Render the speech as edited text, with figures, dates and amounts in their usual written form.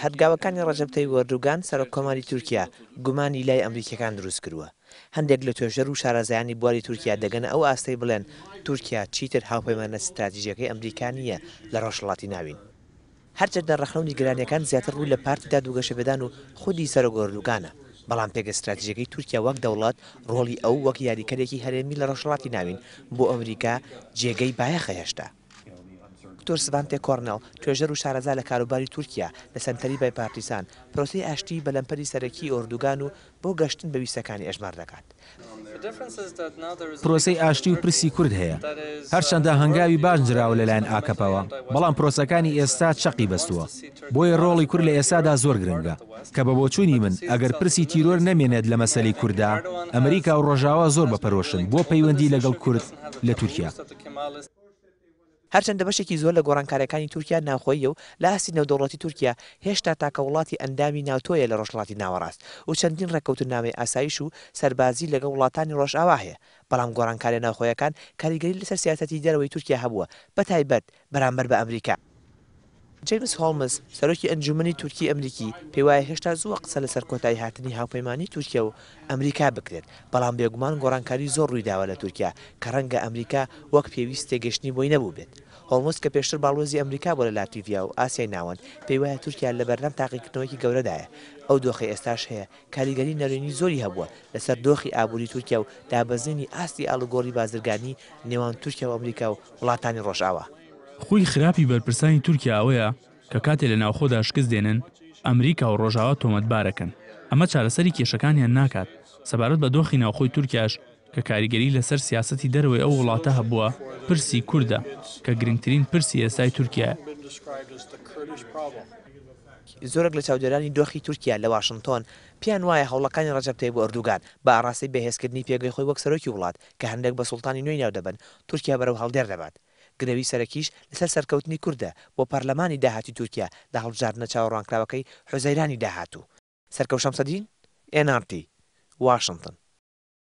هەنگاوەکانی ڕەجەب تەیب ئەردوگان، سەرۆک کۆماری تورکیا، گومانی لای ئەمریکییەکان دروستکردووە. هەندێک لە توێژەر و شارەزایانی بواری تورکیا دەگەنە ئەو ئاستەی بڵێن تورکیا چیتر هاوپەیمانە ستراتیژییەکەی ئەمریکا نییە لە ڕۆژهەڵاتی ناوین. هەرچەندە ڕەخنە و نیگەرانییەکان زیاتر ڕوو لە پارتی داد و گەشەپێدان و خودی سەرۆک ئۆردوگانە، بەڵام پێگە ستراتیژییەکەی تورکیا وەک دەوڵەت، ڕۆڵی ئەو وەک یاریکەرێکی هەرێمی لە ڕۆژهەڵاتی ناوین بۆ ئەمریکا جێگەی بایەخە هێشتا. دکتۆر سڤانتێ کۆرنێڵ، توێژەر و شارەزا لە کاروباری تورکیا لە سەنتەری بایپارتیسان، پرۆسەی ئاشتیی بە لەمپەری سەرەکیی ئۆردوگان و بۆ گەشتن بە ویستەکانی ئەژمار دەکات. پرۆسەی ئاشتی و پرسی کورد هەیە. هەرچەندە هەنگاوی باش نراوە لەلایەن ئاکەپەوە، بەڵام پرۆسەکانی ئێستا چەقی بەستووە. بۆیە ڕۆڵی کورد لە ئێستادا زۆر گرنگە. کە بە بۆچوونی من ئەگەر پرسی تیرۆر نەمێنێت لە مەسەلەی کورددا، ئەمریکا و ڕۆژاوا زۆر بە پەرۆشن بۆ پەیوەندی لەگەڵ کورد لە تورکیا. هەرچەندە بەشێکی زۆر لە گۆڕانکارییەکانی تورکیا ناوخۆییە و لە ئاستی نێودەوڵەتی تورکیا هێشتا تاکە وڵاتی ئەندامی ناتۆیە لە ڕۆژهەڵاتی ناوەڕاست و چەندین ڕێککەوتننامەی ئاسایش و سەربازی لەگەڵ وڵاتانی ڕۆژئاوا هەیە، بەڵام گۆڕانکارییە ناوخۆیەکان کاریگەری لەسەر سیاسەتی دەرەوەی تورکیا هەبووە بەتایبەت بەرامبەر بە ئەمریکا. جەیمس هۆڵمز، سەرۆکی ئەنجوومەنی تورکی ئەمریکی، پێیوایە هێشتا زووە قسە لەسەر کۆتاییهاتنی هاوپەیمانیی تورکیا و ئەمریکا بکرێت، بەڵام بێگومان گۆڕانکاری زۆر روویداوە لە تورکیا کە رەنگە ئەمریکا وەک پێویست تێگەیشتنی بۆی نەبووبێت. هۆڵمز کە پێشتر باڵوێزی ئەمریکا بووە لە لاتیڤیا و ئاسیای ناوەند، پێیوایە تورکیا لەبەردەم تاقیکردنەوەیەکی گەورەدایە، ئەو دۆخەی ئێستاش هەیە کاریگەری نەرێنی زۆری هەبووە لەسەر دۆخی ئابووری تورکیا و دابەزینی ئاستی ئاڵوگۆڕی بازرگانی نێوان تورکیا و ئەمریکا و وڵاتانی رۆژئاوا. خووی خراپی بەرپرسانی تورکیا ئەوەیە کە کاتێ لە ناوخۆدا شکست دێنن، ئەمریکا و ڕۆژاوا تۆمەتبارەکەن. ئەمە چارەسەری کێشەکانیان ناکات. سەبارەت بە دۆخی ناوخۆی تورکیاش کە کاریگەری لەسەر سیاسەتی دەرەوەی ئەو وڵاتە هەبووە، پرسی کوردە کە گرنگترین پرسی ئێستای تورکیایە. زۆرێک لە چاودێرانی دۆخی تورکیا لە واشنتۆن پێیان وایە هەوڵەکانی ڕەجەب تەیب ئەردوگان بە ئاڕاستەی بەهێزکردنی پێگەی خۆی وەک سەرۆکی وڵات کە هەندێک بە سوڵتانی نوێی ناودەبەن، تورکیا بەرەو هەڵدێر دەبات. گرەوی سەرەکیش لەسەر سەرکەوتنی کوردە بۆ پەرلەمانی داهاتووی تورکیا لە هەڵبژاردنە چاوەڕوانکراوەکەی حوزەیرانی داهاتوو. سەرکەوت شەمسەدین، ئێن ئاڕ تی، واشنتن.